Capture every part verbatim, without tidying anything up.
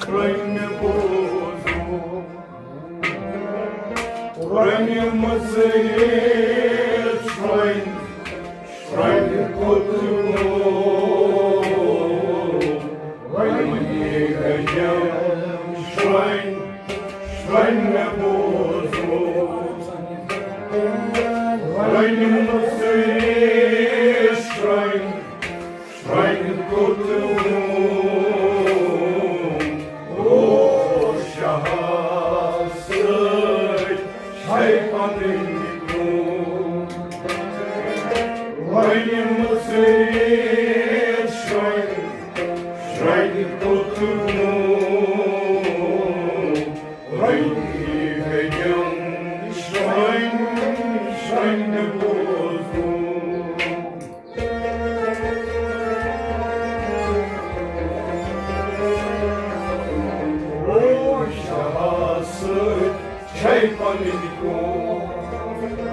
رنہِ بوزو، رنہِ مٔژرِ شرۄنۍ، شرۄنہِ کوٚت گوٚو؟ وۄنۍ گٔیَم شرۄنۍ، شرۄنہِ بوزو، رنہِ مٔژرِ شرۄنۍ، شرۄنہِ کوٚت گوٚو؟ او شاہس سۭتۍ چھے پنٕنۍ کٲم۔ رنہِ مٔژرِ شرۄنۍ، شرۄنہِ کوٚت گوٚو؟ رنہِ گٔیَم شرۄنۍ، شرۄنہِ بوزو۔ او شاہس سۭتۍ چھے پنٕنۍ کٲم۔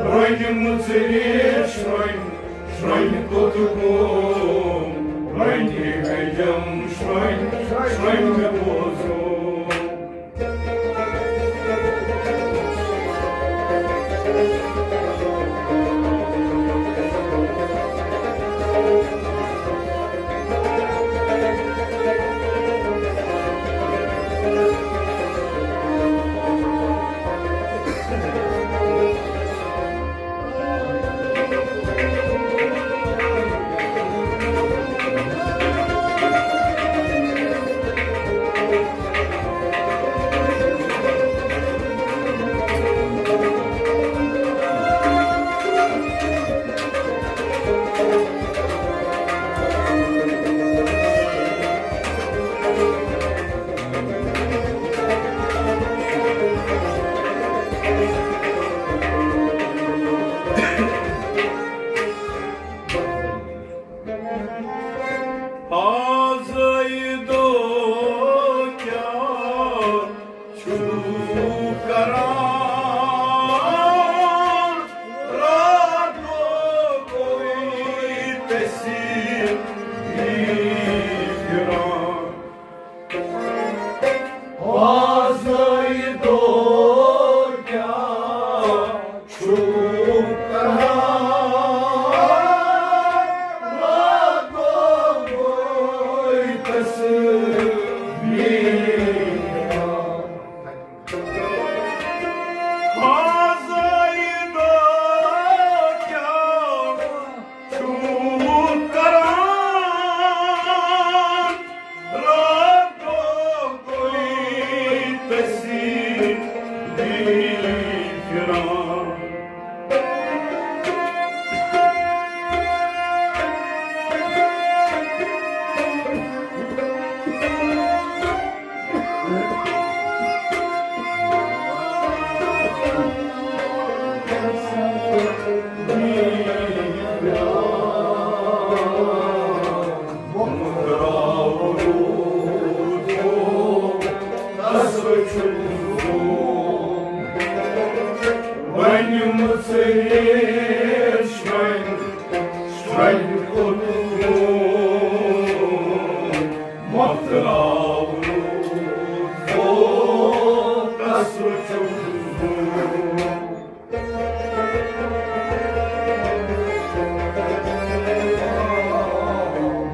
رنہِ مٔژرِ شرۄنۍ، شرۄنہِ کوٚت گوٚو؟ رنہِ گٔیَم شرۄنۍ، شرۄنہِ بوزو۔ آزٲیۍ دۄہ کیٛاہ چھُو کران؟ راتھ گوٚوٕے تٔسی پھِران۔ آزٲیۍ دۄہ کیٛاہ چھُو کران؟ راتھ گوٚوٕے تٔسی پھِران۔ آزٲیۍ دۄہ کیٛاہ چھُو کران؟ راتھ گوٚوٕے تٔسی پھِران۔ وۄنۍ مٔژرِ شرۄنۍ، شرۄنۍ کوٚت گوٚو؟ مۄختہٕ راوُن کوٚت سُہ چھُ گوٚو؟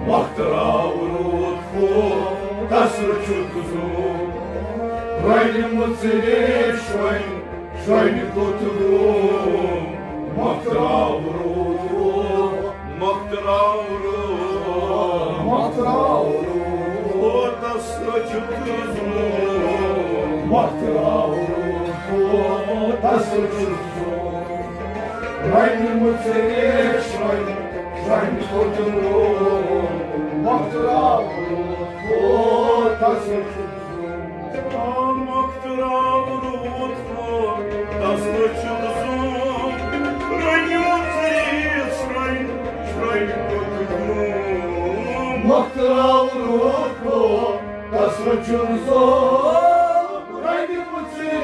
مۄختہٕ راوُن کوٚت سُہ چھُ گوٚو؟ رنہِ مٔژرِ شرۄنۍ، شرۄنہِ کوٚت گوٚو؟ مۄختہٕ راوُن، مۄختہٕ راوُن، مۄختہٕ راوُن کوٚت سُہ چھُ گوٚو؟ مۄختہٕ راوُن کوٚت سُہ چھُ گوٚو؟ رنہِ مٔژرِ شرۄنۍ، شرۄنۍ کوٚت گوٚو؟ مۄختہٕ راوُن کوٚت سُہ چھُ گوٚو؟ آ، مۄختہٕ راوُن کوٚت سُہ چھُ گوٚو؟ رنہِ مٔژرِ شرۄنۍ، شرۄنۍ کوٚت گوٚو؟ مۄختہٕ راوُن کوٚت سُہ چھُ گوٚو؟ رنہِ مٔژرِ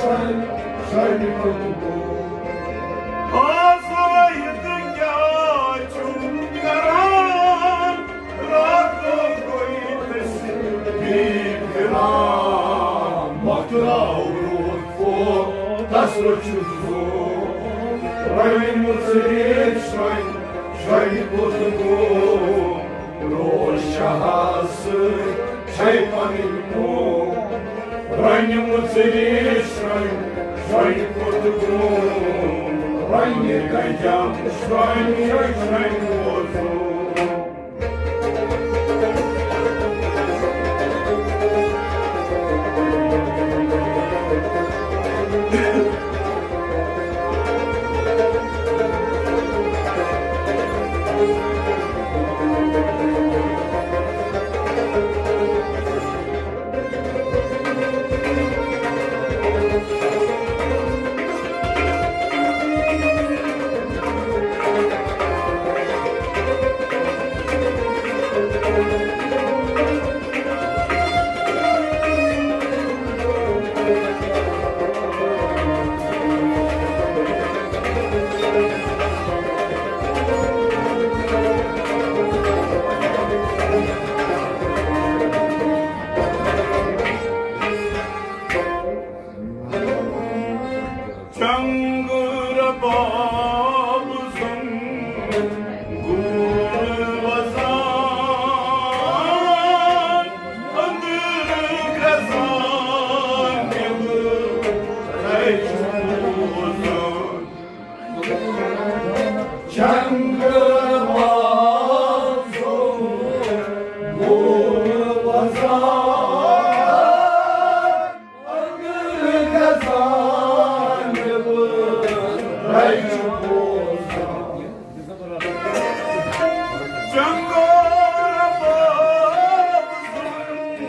شرۄنۍ، شرۄنہِ کوٚت گوٚو؟ آزٲیۍ دۄہ کیٛاہ چھُو کران؟ راتھ گوٚوٕے تٔسی رٔچھِتھ گوٚو، رٔنِمٕژ ریش رٔنۍ، شۄنٛگہِ کوٚت گوٚو؟ روز شاہس سۭتۍ چھے پنٕنۍ قوم۔ رٔنِمٕژ ریش رٔنۍ، شۄنٛگہِ کوٚت گوٚو؟ رۄنہِ گنجم شۄنٛگہِ، شۄنٛگہِ ووزُم۔ چنگ رباب سُنٛد گوٗر وزان، أنٛدرٕ گرٛزان، نٮ۪برٕ رچھِ بوزان۔ چنگ رباب سُنٛد گوٗر وزان، اگر گژھان بہٕ رچھِ بوزان۔ چنگور باب سُنٛد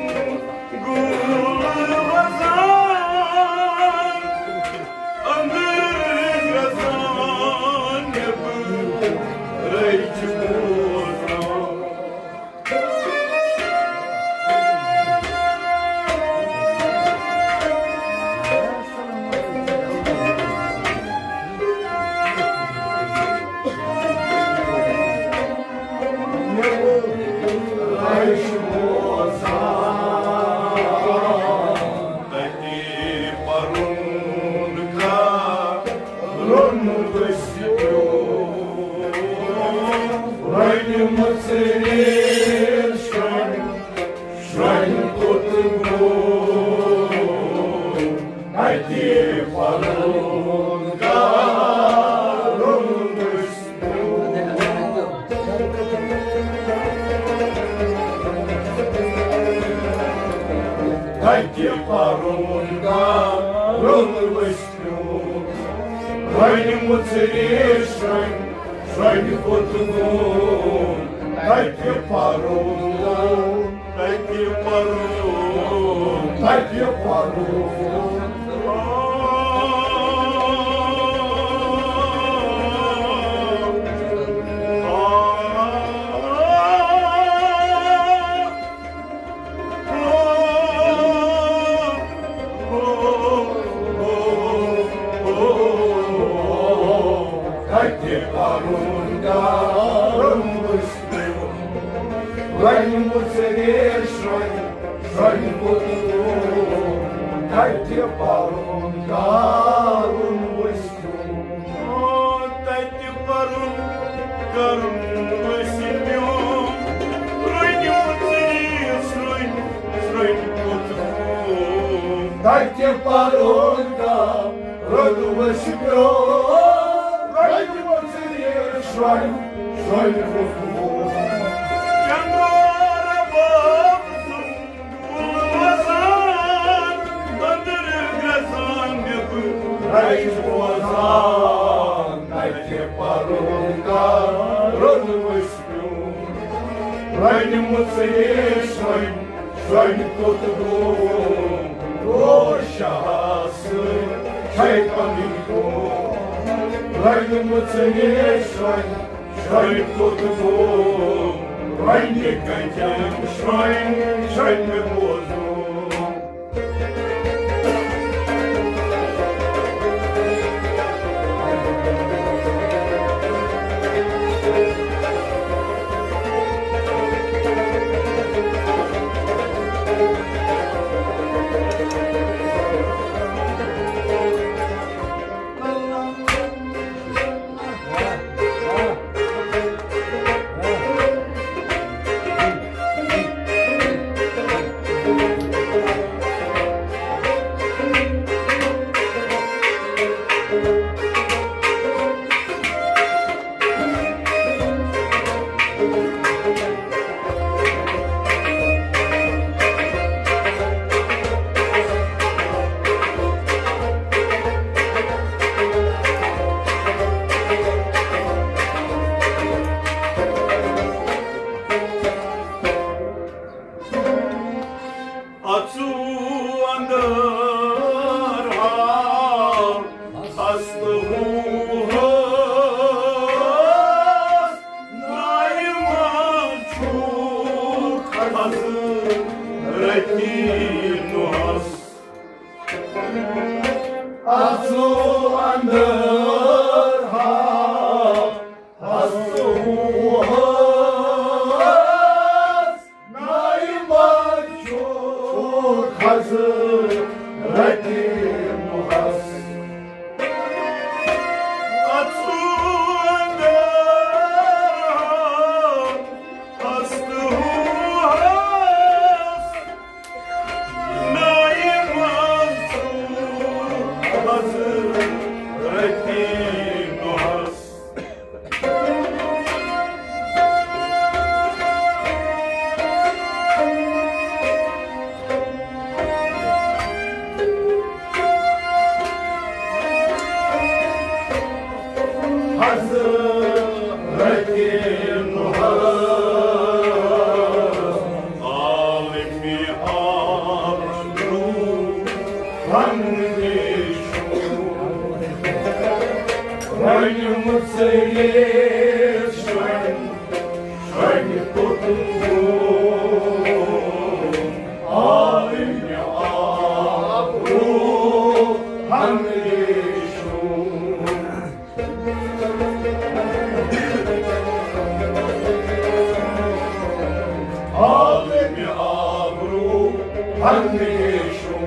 گوٗر وزان، أنٛدرٕ گژھان بہٕ رچھِ بوزان۔ تَتہِ پَرُن کَرُن ؤسۍ پیوٚو۔ رٔنِمٕژ ریش شۄنٛگہِ، شۄنٛگہِ کوٚت گوٚو؟ اَتہِ پَرُن کَرُن ؤسۍ پیوٚو۔ اَتہِ پَرُن کَرُن ؤسۍ پیوٚو۔ رٔنِمٕژ ریش شۄنٛگہِ، شۄنٛگہِ کوٚت گوٚو؟ تَتہِ پَرُن، تَتہِ پَرُن، تَتہِ پَرُن۔ کَتہِ پَرُن کَرُن ؤسۍ پیوٚو۔ رٔنِمٕژ ریش شۄنٛگہِ، شۄنٛگہِ کوٚت گوٚو؟ کَتہِ پَرُن کَرُن ؤسۍ پیوٚو۔ تَتہِ پَرُن کَرُن ؤسۍ پیوٚو۔ رٔنِمٕژ ریش شۄنٛگہِ، شۄنٛگہِ کوٚت گوٚو؟ تَتہِ پَرُن کَرُن ؤسۍ پیوٚو۔ رٔنِمٕژ ریش شۄنٛگہِ، شۄنٛگہِ کوٚت گوٚو؟ چنگور باب سُنٛد گوٗر وزان، أنٛدرٕ گژھان نٮ۪برٕ رچھِ بوزان۔ تَتہِ پَرُن کَرُن ؤسۍ پیوٚو۔ رٔنِمٕژ ریش شۄنٛگہِ، شۄنٛگہِ کوٚت گوٚو؟ گوٚو شاہس سۭتۍ چھے پنٕنۍ قوم۔ رٔنِمٕژ ریش شۄنٛگہِ، شۄنٛگہِ کوٚت گوٚو؟ رۄنٛگہِ گنجہِ شۄنٛگہِ، شۄنٛگہِ بوزُم۔ اژو اندر ہاو، ہست ہوہس نایہِ منٛز چھُ حضرت نوحس۔ اژو اندر ہاو، ہست ہوہس نایہِ منٛز چھُ حضرت نوحس۔ اژو اندر ہاو، ہست ہوہس نایہِ منٛز چھُ حضرت نوحس۔ حضرت نوحس عالمِ آبرو اندیشو، وۄنۍ مُژرِ شۄنٛگہِ، شۄنٛگہِ پوٚتُن گوٚو عالمِ آبرو اندیشو۔ عالمِ آبرو اندیشو،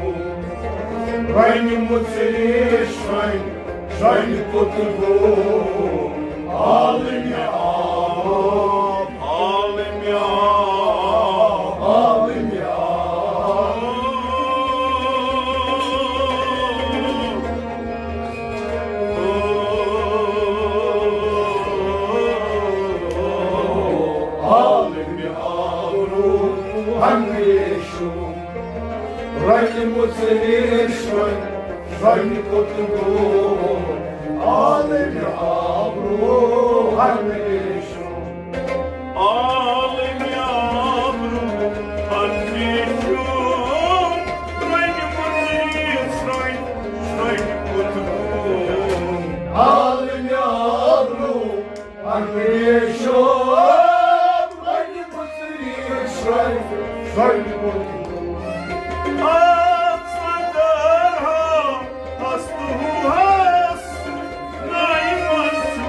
وۄنۍ مُژرِ شۄنٛگہِ، شۄنٛگہِ پوٚتُن گوٚو عالمِ آب، عالمِ آب، عالمِ آب۔ عالمِ آبرو اندیشو، رنہِ مُژرِ شۄنٛگہِ، شۄنٛگہِ پوٚتُن گوٚو عالمِ آبرو اندیشو۔ عالمِ آبرو اندیشو، رنہِ مُژرِ شۄنٛگہِ، شۄنٛگہِ پوٚتُن گوٚو عالمِ آبرو اندیشو، رنہِ مُژرِ شۄنٛگہِ، شۄنٛگہِ پوٚتُن گوٚو۔ اژو اندر ہاو، ہست ہوہس نایہِ منٛز چھُ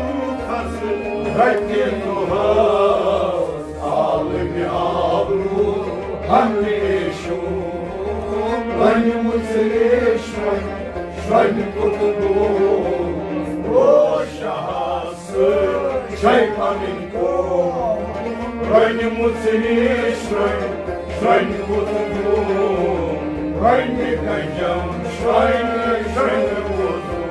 حضرت نوحس عالمِ آبرو اندیشو، رنہِ مُژرِ شۄنٛگہِ، شۄنٛگہِ پوٚتُن گوٚو۔ او شاہس چھے پنٕنۍ قوم، رنہِ مُژرِ شۄنٛگہِ، شۄنٛگہِ پوٚتُن گوٚو۔ رنہِ گنجم شۄنٛگہِ، شۄنٛگہِ پوٚتُن۔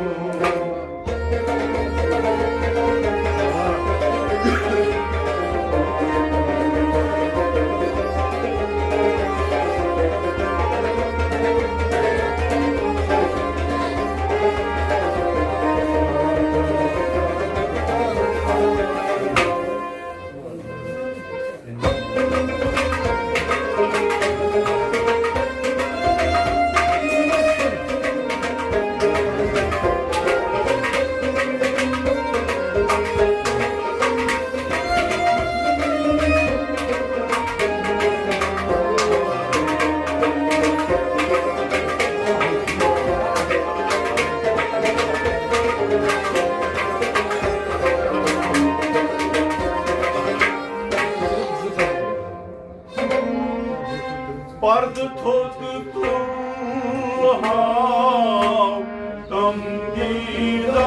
پردٕ تھوٚد تُل ہاو تم دیٖدار،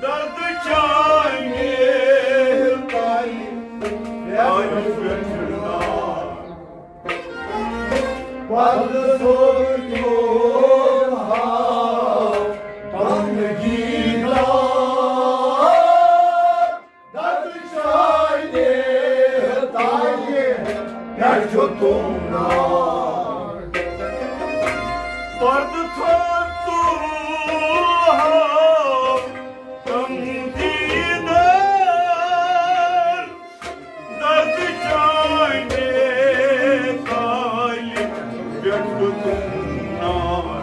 درد چانہِ ہِلکایہِ پیارِ پٮ۪ٹھ نار۔ پردٕ تھوٚد تُل ہاو تم دیٖدار، ہیوٚتُم نار۔ پردٕ تھوٚو تُلہٕ ہاو تم دیٖدار، درد چانہِ تالہِ پٮ۪ٹھ ہیوٚتُم نار۔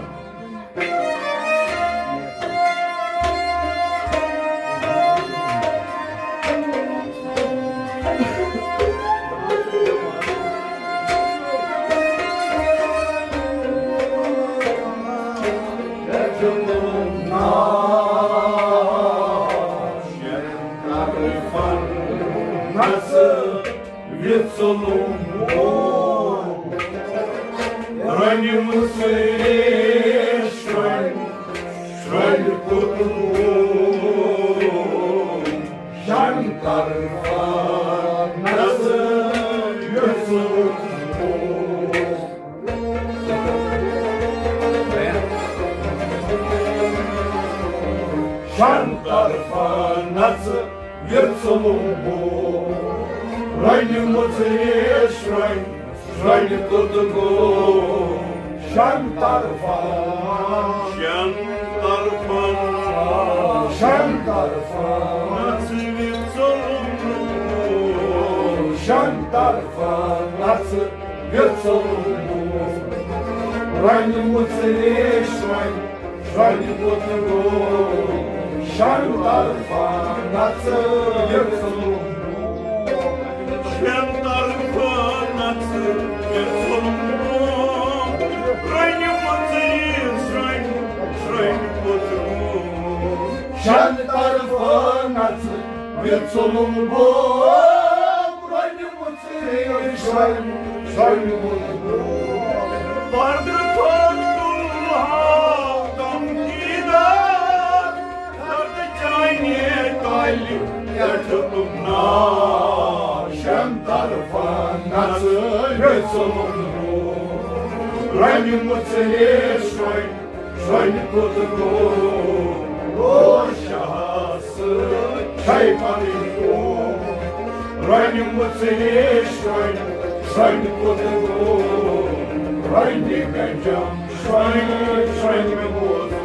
وِژُلُم رٔنِمٕژ ریش وۄنۍ، شرٛنہِ کوٚت گوٚو؟ شن طرفہٕ نظر وِژُلُم گوٚو۔ شن طرفہٕ نظر وِژُلُم گوٚو۔ رٔنِمٕژ ریش شرٛنہِ، شرٛنہِ کوٚت گوٚو؟ شن طرفہٕ، شن طرفہٕ، شن طرفہٕ نژِ وِژُلُم گوٚو۔ شن طرفہٕ نژِ وِژُلُم گوٚو۔ رٔنِمٕژ ریش شرٛنہِ، شرٛنہِ کوٚت گوٚو؟ شن طرفہٕ نژِ وِژُلُم گوٚو۔ شن طرفہٕ نژِ وِژُلُم گوٚو۔ رٔنِمٕژ ریش شرٛنہِ، شرٛنہِ کوٚت گوٚو؟ شن طرفہٕ نژِ وِژُلُم گوٚو۔ رٔنِمٕژ پردٕ تھوٚد تُلہٕ ہاو تم دیٖدار، درد چانہِ تالہِ پٮ۪ٹھ ہیوٚتُم نار۔ شن طرفہٕ نژِ وِژُلُم گوٚو۔ رٔنِمٕژ ریش شرٛنہِ، شرٛنہِ کوٚت گوٚو؟ او شاہ سۭتۍ چھے پنٕنۍ قوم۔ رٔنِمٕژ ریش شرٛنہِ، شرٛنہِ کوٚت گوٚو؟ رٔنہِ گنجم شرٛنہِ، شرٛنہِ مےٚ بوزُم۔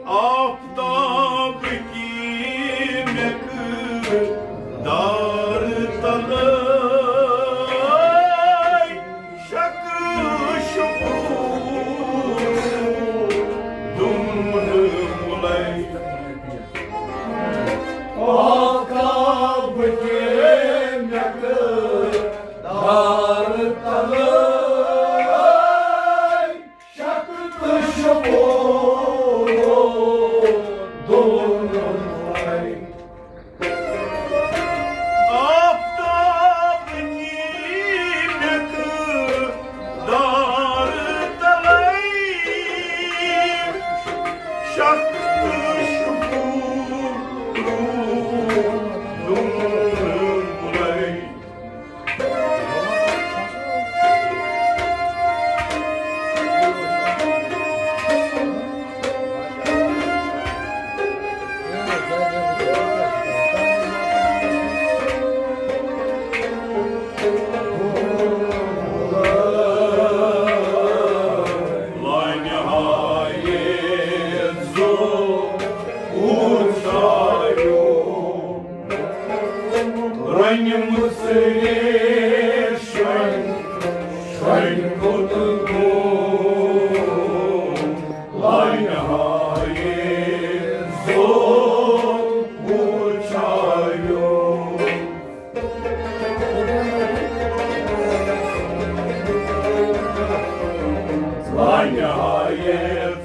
آفتاب کی مقدار تلے، شک شکور دُنہٕ مُلے۔ آفتاب کی مقدار تلے، شک تہٕ شکور دُنہٕ مُلے۔ آفتاب کی مقدار تلے، شک تہٕ شکور دُنہٕ مُلے۔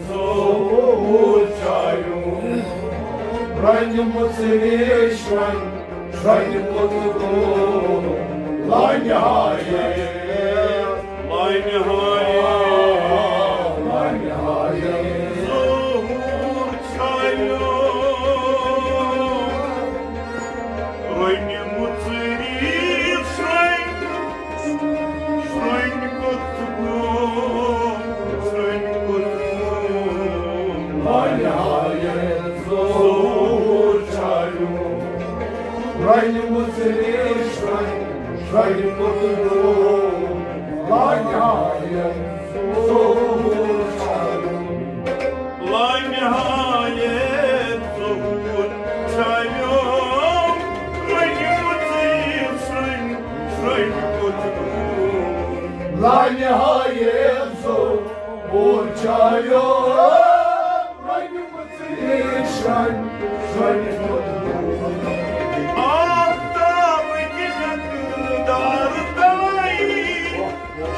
ظہوٗر چھایُم، رنہِ مُژرِ شرٛنۍ، شرٛنہِ پوٚتُن لانہِ ہایت، لانہِ ہایت، لانہِ ہایت۔ ظہوٗر چھایُم، رنہِ مُژرِ شرٛنۍ، شرٛنۍ پوٚتُن، شرٛنہِ پوٚتُن لانہِ ہایت۔ ظہوٗر چھایُم، رنہِ مُژرِ شرٛنۍ، شرٛنہِ پوٚتُن لانہِ ہایت۔ ظہوٗر چھایُم، لانہِ ہایت۔ ظہوٗر چھایُم، رنہِ مُژرِ شرٛنۍ، شرٛنہِ پوٚتُن لانہِ ہایت۔ ظہوٗر چھایُم، رنہِ مُژرِ شرٛنۍ، شرٛنہِ پوٚتُن۔ آفتابٕکۍ مقدار تانۍ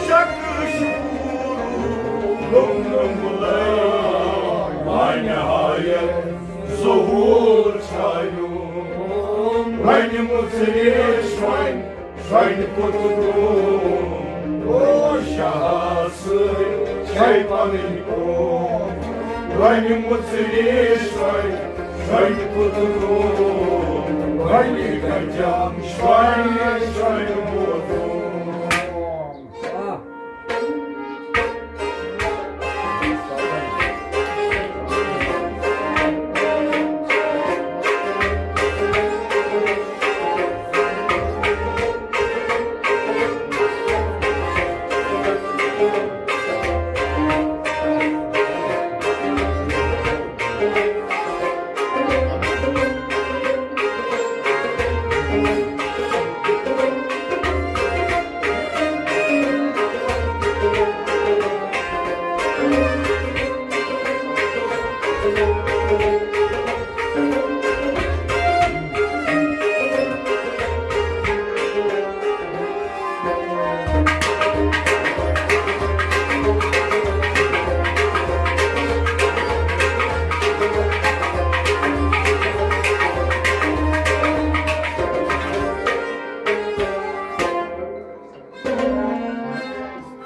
شکشوٗرُک لوٚم لوٚم لٲے، وۄنۍ ہایت ظہوٗر چھایُم۔ رنہِ مُژرِ شرٛنۍ، شرٛنہِ پوٚتُن۔ او شاہ سۭتۍ چھے پنٕنۍ قوم۔ رنہِ مُژرِ شرٛنۍ، شرٛنہِ پوٚتُن۔ رنہِ گنجم شرٛنہِ، شرٛنہِ پوٚتُن۔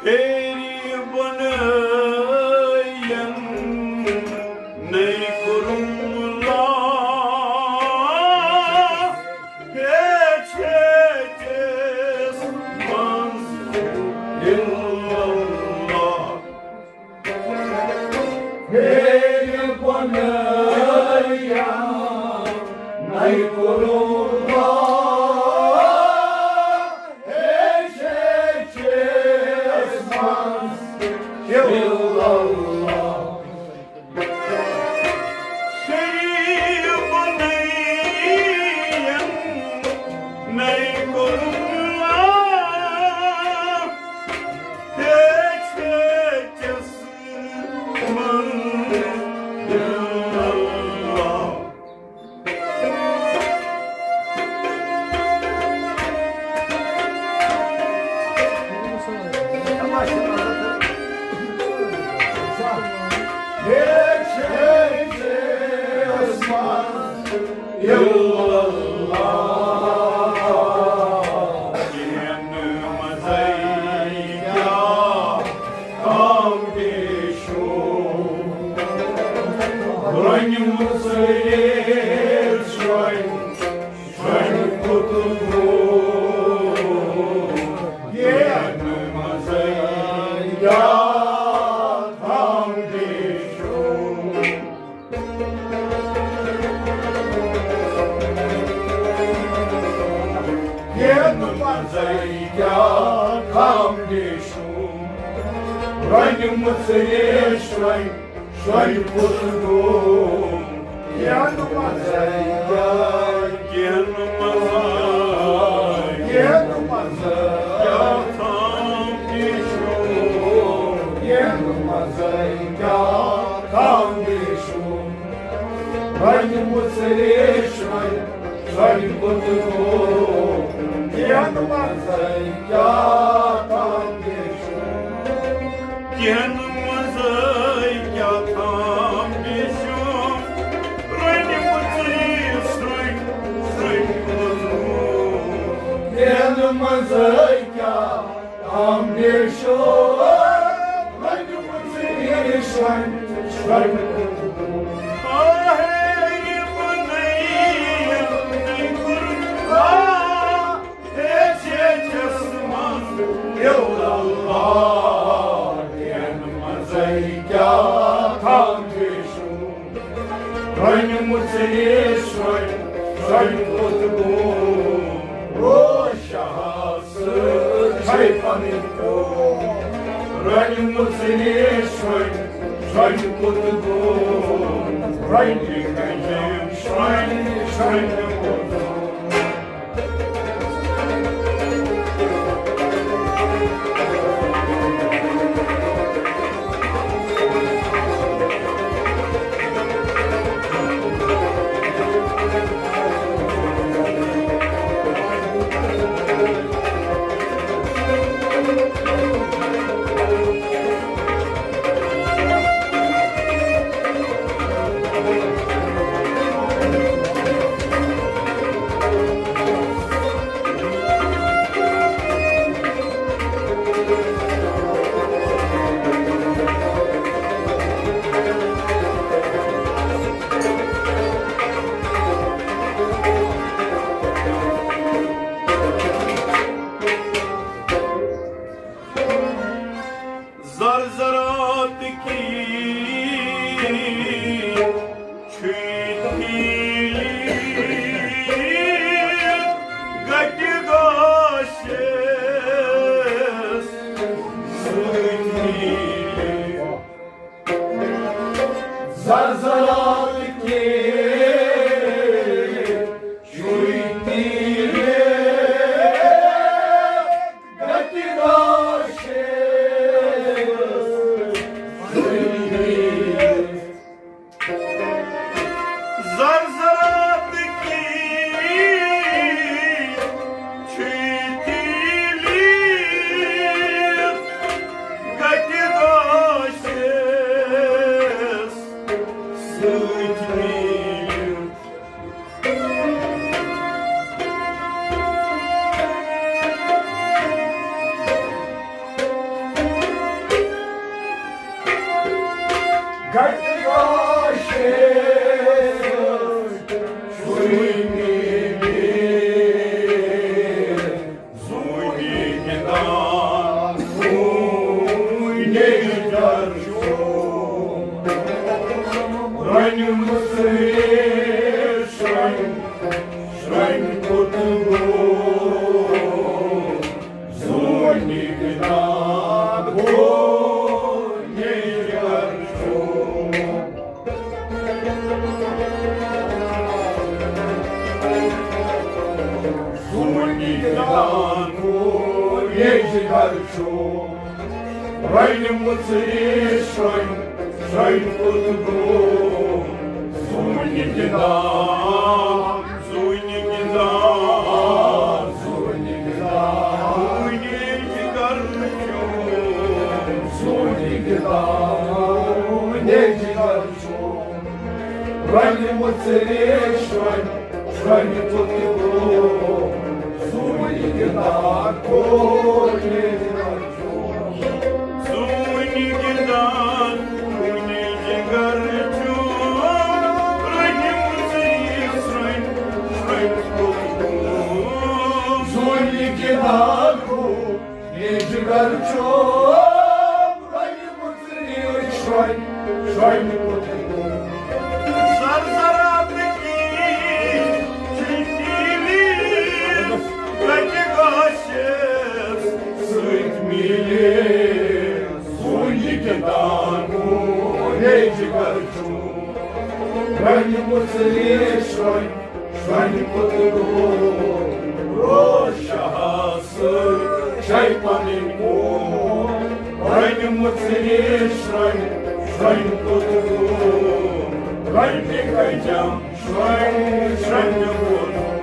پھیرِ بۄنہٕ یَن نَے کوٚرُم لا، ہیٚچھ ہیٚچھس منٛز اِلا اللہ۔ ہیٚرِ بۄنہٕ یَن نَے کوٚرُم لا، ہیٚچھ ہیٚچھس منٛز اِلا اللہ۔ ہیٚرِ بۄنہٕ یَن نَے کوٚرُم لا، ہیٚچھ ہیٚچھس رنگمٕژ ریل شرٛنۍ، شرٛنۍ پوٚتُن گوٚو۔ یَتھ منٛزَے کیٛاہ خام ریشو۔ یَتھ منٛزَے کیٛاہ خام ریشو۔ رنگمٕژ ریل شرٛنۍ، شرٛنۍ پوٚتُن گوٚو۔ یَتھ منٛزَے کیٛاہ، یَتھ منٛزَے، یَتھ منٛزَے کیٛاہ خام ریشو۔ یَتھ منٛزَے کیٛاہ خام ریشو۔ رنگمٕژ ریل شرٛنۍ، شرٛنۍ پوٚتُن گوٚو۔ یَتھ منٛزَے کیٛاہ خام ریشو۔ یَتھ منٛزَے آہے، یہِ بُنیَت نٔے قرآن ہیٚچھِ ہیٚچھَس منٛز پیوٚو اللہ، کٮ۪ن منٛزَے کیٛاہ تھاوِ شوٗب۔ رۄنہِ مُژرِ شرۄنہِ، شرۄنہِ کوٚت گوٚو؟ او شاہ سۭتۍ چھَے پنٕنۍ قوم۔ رۄنہِ مُژرِ شرۄنہِ، شرۄنہِ کوٚت گوٚو؟ رۄنہِ کَنہِ شرۄنہِ، شرۄنہِ کوٚت گوٚو؟ زرزرات کی چھُے تیٖلی گَٹہِ گاشَس سۭتۍ میٖلی۔ زرزرات کی چھُے تیٖلی گَٹہِ گاشَس سۭتۍ میٖلی۔ زرزرات کی چھُے تیٖلی گَٹہِ گاشَس سۭتۍ میٖلی۔ گَٹہِ گاشَس سۭتۍ میٖلی۔ زوٗنہِ گِنٛدان ہوٗنۍ گَر چھُ۔ رۄنہِ مُژرِ شرۄنہِ، شرۄنہِ کوٚت گوٚو؟ زوٗنہِ گِنٛدان ہوٗنۍ گَر چھُ۔ زوٗنہِ گِنٛدان ہوٗنۍ گَر چھُ۔ رۄنہِ مُژرِ شرۄنہِ، شرۄنہِ کوٚت گوٚو؟ زوٗنہِ گِنٛدان، زوٗنہِ گِنٛدان، زوٗنہِ گِنٛدان ہوٗنۍ گَر چھُ۔ زوٗنہِ گِنٛدان ہوٗنۍ گَر چھُ۔ رۄنہِ مُژرِ شرۄنہِ، شرۄنہِ کوٚت گوٚو؟ زوٗنہِ گِنٛدان ہوٗنۍ گَر چھُ۔ زوٗنہِ گِنٛدان ہوٗنۍ گَر چھُ۔ رۄنہِ مُژرِ شرۄنہِ، شرۄنہِ کوٚت گوٚو؟ زوٗنہِ گِنٛدان ہوٗنۍ گَر چھُ۔ رۄنہِ مُژرِ شرۄنہِ، شرۄنہِ کوٚت گوٚو؟ زرزرات کی چھُے تیٖلی گَٹہِ گاشَس سۭتۍ میٖلی۔ زوٗنہِ گِنٛدان ہوٗنۍ گَر چھُ۔ رۄنہِ مُژرِ شرۄنہِ، شرۄنہِ کوٚت گوٚو؟ او شاہ سۭتۍ چھَے پنٕنۍ قوم۔ رۄنہِ مُژرِ شرۄنہِ، شرۄنہِ کوٚت گوٚو؟ رۄنہِ کَنہِ شرۄنہِ، شرۄنہِ کوٚت گوٚو؟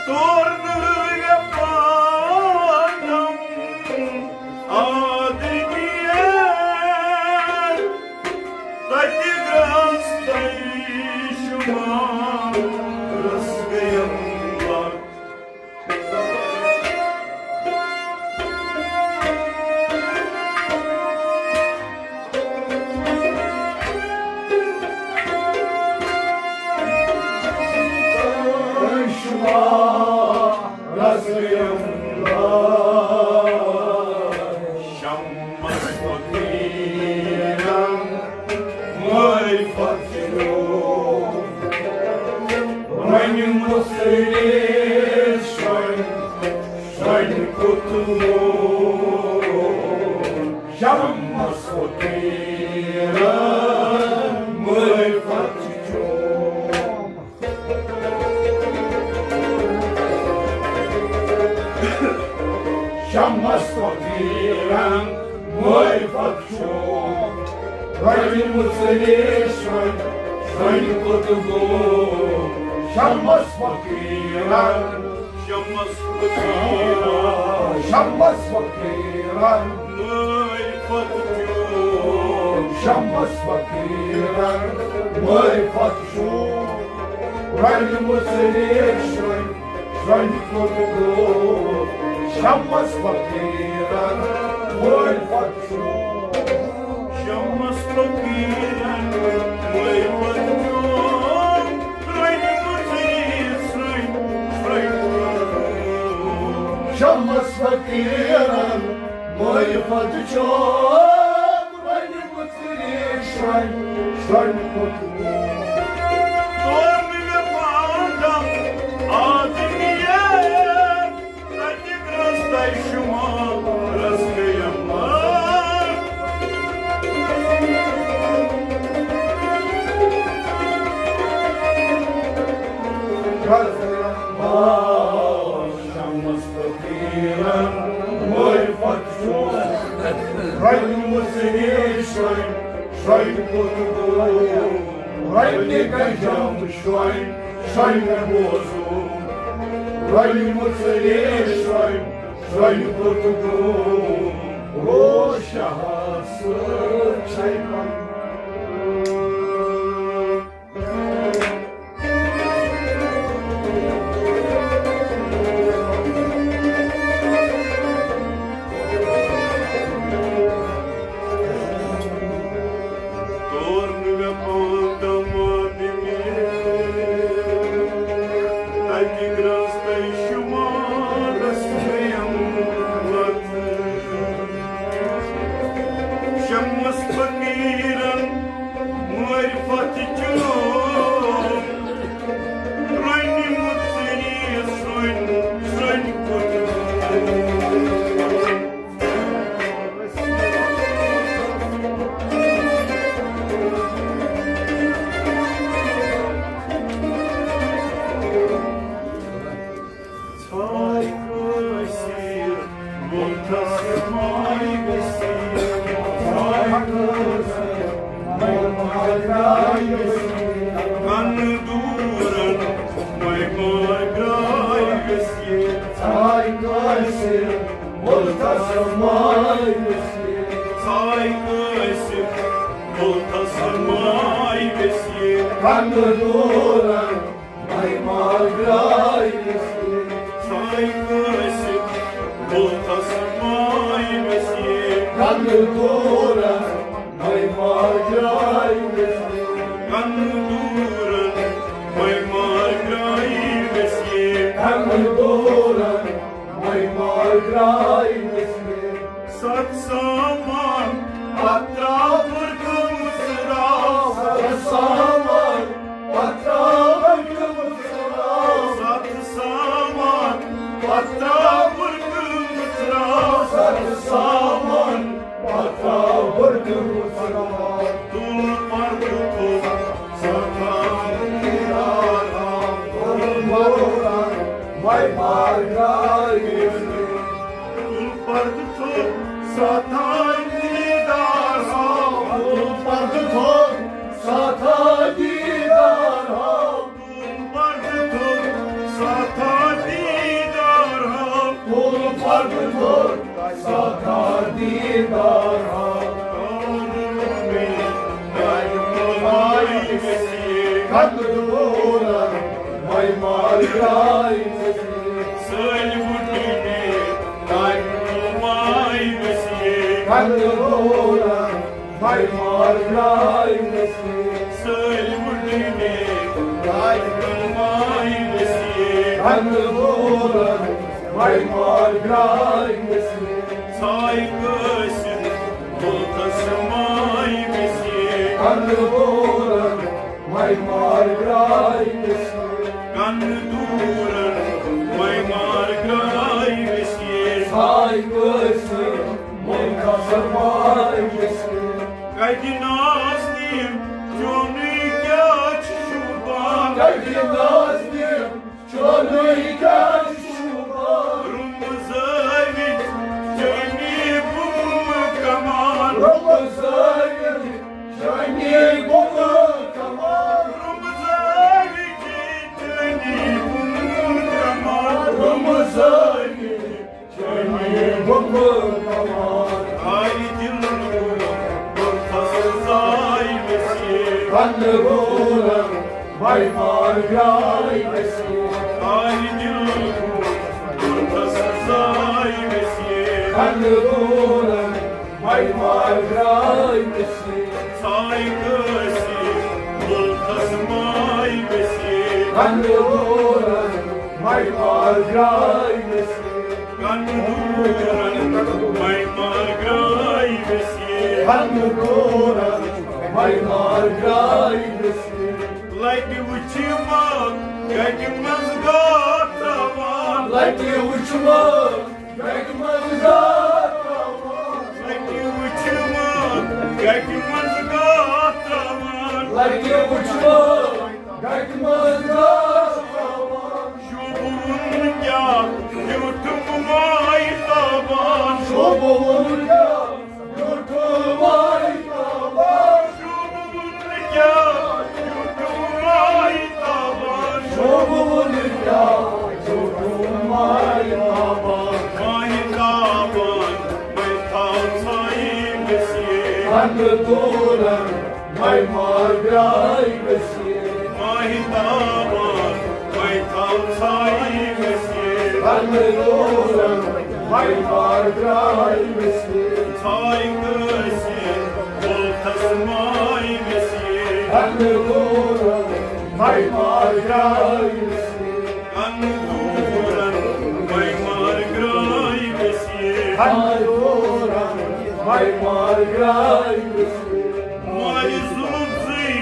تور نہٕ وفادم آدمی، تتہِ گرٛستَے شمارس گٔیم لت۔ شمس فقیرن معرفت چھُ۔ وۄنۍ مُژرِ شۄنٛگۍ، شۄنٛگۍ کوٚت لوٚگ۔ شمس فقیرن معرفت چھُ۔ شمس فقیرن معرفت چھُ۔ رنہِ مُژرِ شۄنٛگۍ، شۄنٛگۍ کوٚت گوٚو۔ شمس فقیرن، شمس فقیرن، شمس فقیرن معرفت چھُ۔ شمس فقیرن معرفت چھُ۔ رنہِ مُژرِ شۄنٛگۍ، شۄنٛگۍ کوٚت گوٚو۔ شمس فقیرن معرفت چھُ۔ شمس فقیرن معرفت چھُ۔ رنہِ مُژرِ شۄنٛگۍ، شۄنٛگۍ کوٚت گوٚو۔ شمس فقیرن معرفت چھُ۔ رنہِ مُژرِ شۄنٛگۍ، شۄنٛگۍ کوٚت گوٚو۔ تور نہٕ مےٚ پانہٕ تام آدمی، تتہِ گرٛستَے شمارس گٔیم لت۔ شمس فقیرن معرفت چھُ۔ رنہِ مُژرِ شۄنٛگۍ، شۄنٛگۍ کوٚت گوٚو۔ رنہِ گنجم شۄنٛگۍ، شۄنٛگۍ بوزُم۔ رنہِ مُژرِ شۄنٛگۍ، شۄنٛگۍ کوٚت گوٚو۔ روز شاہس چھے پنُن۔ تور نہٕ مےٚ پانہٕ تام آدمی، تتہِ گرٛستَے شمارس گٔیم لت۔ شمس فقیرن معرفت چھُ۔ رنہِ مُژرِ شۄنٛگۍ، شۄنٛگۍ کوٚت گوٚو۔ ژھاے کٲنٛسہِ مُلتس ماے ویسہِ۔ ژھاے کٲنٛسہِ مُلتس ماے ویسہِ۔ کنہٕ دوٗرن ماے ماے درٛاے ویسہِ۔ ژھاے کٲنٛسہِ مُلتس ماے ویسہِ۔ ژھاے کٲنٛسہِ مُلتس ماے ویسہِ۔ کنہٕ دوٗرن ماے ماے درٛاے ویسہِ۔ ژھاے کٲنٛسہِ مُلتس ماے ویسہِ۔ کنہٕ دوٗرن ماے ماے درٛاے ویسہِ۔ کنہٕ دوٗرن ماے ماے درٛاے ویسہِ۔ کنہٕ دوٗرن ماے ماے درٛاے ویسہِ۔ ستھ سامان پتراو بُرکہٕ مُژراو۔ ستھ سامان پتراو بُرکہٕ مُژراو۔ ستھ سامان پتراو بُرکہٕ مُژراو۔ ستھ سامان پتراو بُرکہٕ مُژراو۔ تُل پردٕ تھوٚد ستان دیدار ہاو۔ تُل پردٕ تھوٚد ماے ماے درٛاے ویسہِ۔ تُل پردٕ تھوٚد ستان دیدار ہاو۔ تُل پردٕ تھوٚد ستان دیدار کتہِ ناز دِم، چونُے کیٛاہ چھُ شوٗبان؟ کتہِ ناز دِم، چونُے کیٛاہ چھُ شوٗبان؟ روٚمہٕ زٲوِج چٲنی بُمہٕ کمان۔ روٚمہٕ زٲوِج چٲنی بُمہٕ کمان۔ روٚمہٕ زٲوِج چٲنی بُمہٕ کمان۔ روٚمہٕ زٲوِج چٲنی بُمہٕ کمان۔ آے دِل تُلتھس زاے ویسے۔ پنہٕ گورن مے مار گراے ویسے۔ آے دِل تُلتھس زاے ویسے۔ پنہٕ گورن مے مار گراے ویسے۔ ژھاے کٲنٛسہِ تُلتھس ماے ویسے۔ پنہٕ گورن مے مار گراے ویسے۔ کنہٕ دوٗرن مے مار گراے ویسے۔ کنہٕ دوٗرن مے مار گراے ویسے۔ لٹہِ وٕچھِ ما گٹہِ منٛز گاش ترٛاوان۔ لٹہِ وٕچھِ ما گٹہِ منٛز گاش ترٛاوان۔ لٹہِ وٕچھِ ما گٹہِ منٛز گاش ترٛاوان۔ لٹہِ وٕچھِ ما گٹہِ منٛز گاش ترٛاوان۔ شوٗبہٕ وُن کیٛاہ زیوٗٹھ ماے تابان۔ شوٗبہٕ وُن کیٛاہ زیوٗٹھ ماے تابان۔ شوٗبہٕ وُن کیٛاہ زیوٗٹھ ماے تابان۔ شوٗبہٕ وُن کیٛاہ زیوٗٹھ ماے تابان۔ ماے تابان، مے تھاو ژھایہِ ویسے۔ کنہٕ دوٗرن مے مار گراے ویسے۔ ماے تابان، مے تھاو ژھایہِ ویسے۔ کنہٕ دوٗرن مے مار گراے ویسے۔ ژھاے کٲنٛسہِ تُلتھس ماے ویسے۔ کنہٕ دوٗرن مے مار گراے ویسے۔ کنہٕ دوٗرن مے مار گراے ویسے۔ کنہٕ دوٗرن مے مار گراے ویسے۔ ماے ظُلم زٕے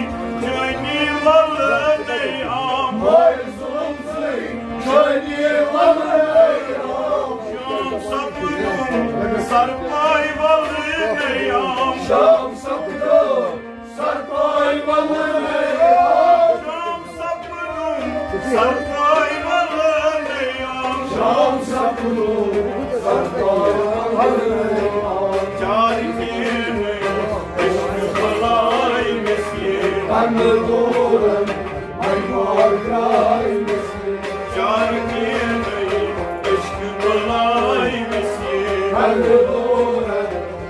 چٲنی للہٕ نَے آم۔ ماے ظُلم زٕے چٲنی للہٕ نَے آم۔ شام سپدُم سرپاے ولہٕ نَے آم۔ شام سپدُم سرپاے ولہٕ نَے آم۔ شام سپدُم سرپاے ولہٕ نَے آم۔ شام سپدُم سرپاے ولہٕ نَے آم۔ چار کینہٕ عشق بلاے ویسے۔ کنہٕ دوٗرن مے مار گراے ویسے۔ چار کینہٕ عشق بلاے ویسے۔ کنہٕ دوٗرن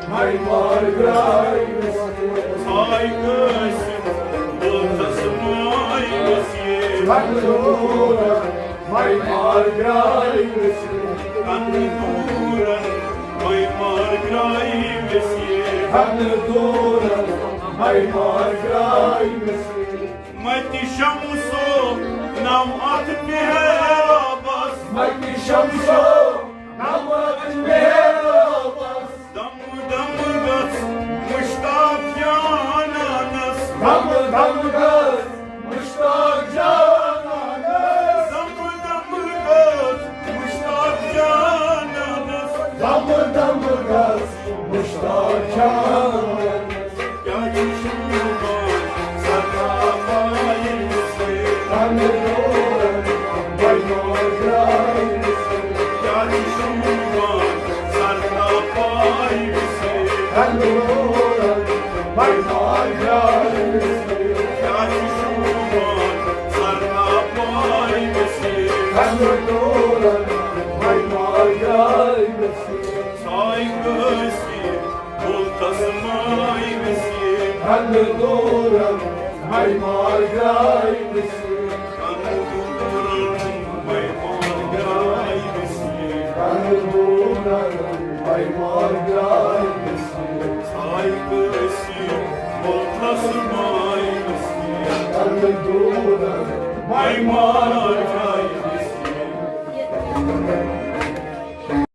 مے مار گراے ویسے۔ ژھاے کٲنٛسہِ تُلتھس ماے ویسے۔ کنہٕ دوٗرن مے مار گراے ویسے۔ کنہٕ دوٗرن مے مار گراے ویسے۔ کنہٕ دوٗرن مے مار گراے ویسے۔ متہِ شمسو نم اتھ محرابس۔ متہِ شمسو نم اتھ محرابس۔ دم دم گژھ مشتاق جانانس۔ دم دم گژھ مشتاق جانانس۔ دم دم گژھ مشتاق جانانس۔ دم دم گژھ مشتاق جانانس۔ کیٛاہ چھُ شوٗبان سرتاپایہِ ویسے۔ کنہٕ دوٗرن مے مار گراے ویسے۔ کیٛاہ چھُ شوٗبان سرتاپایہِ ویسے۔ کنہٕ دوٗرن مے مار گراے ویسے۔ کیٛاہ چھُ شوٗبان سرتاپایہِ ویسے۔ کنہٕ دوٗرن مے مار گراے ویسے۔ Kanı doğuran maymar gelmesin. Kanı doğuran maymar gelmesin. Kanı doğuran maymar gelmesin. Saygısı olmaz mı? Kanı doğuran maymar